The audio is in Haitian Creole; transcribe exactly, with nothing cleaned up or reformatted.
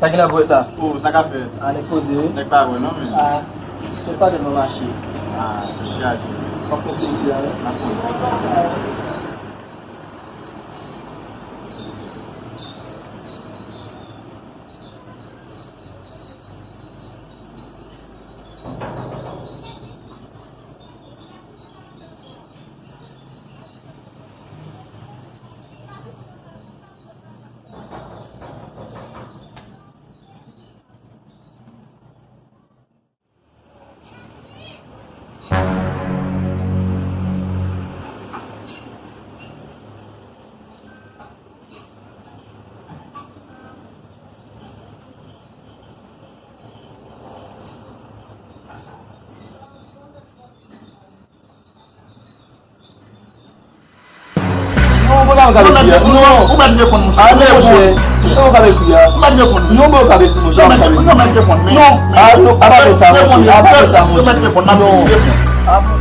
Sa gen nan pwèt la? Oh, sa ka fèt? Ah, nèg poze wi. Nèg pa wè non, men. Ah, tout pa tèlman mache. Ah, nèg chaje. Fòk fè ti wi la wi. N ap fè. Non, ou pa ka ekri a. Non. Ou pa t reponn, monchè. Ah, non, monchè. Ou pa t reponn. Non, ou pa ka ekri, monchè. Non, ou pa t reponn. Non. Ah, non, apa fè sa, monchè. Apa fè sa, monchè. Non.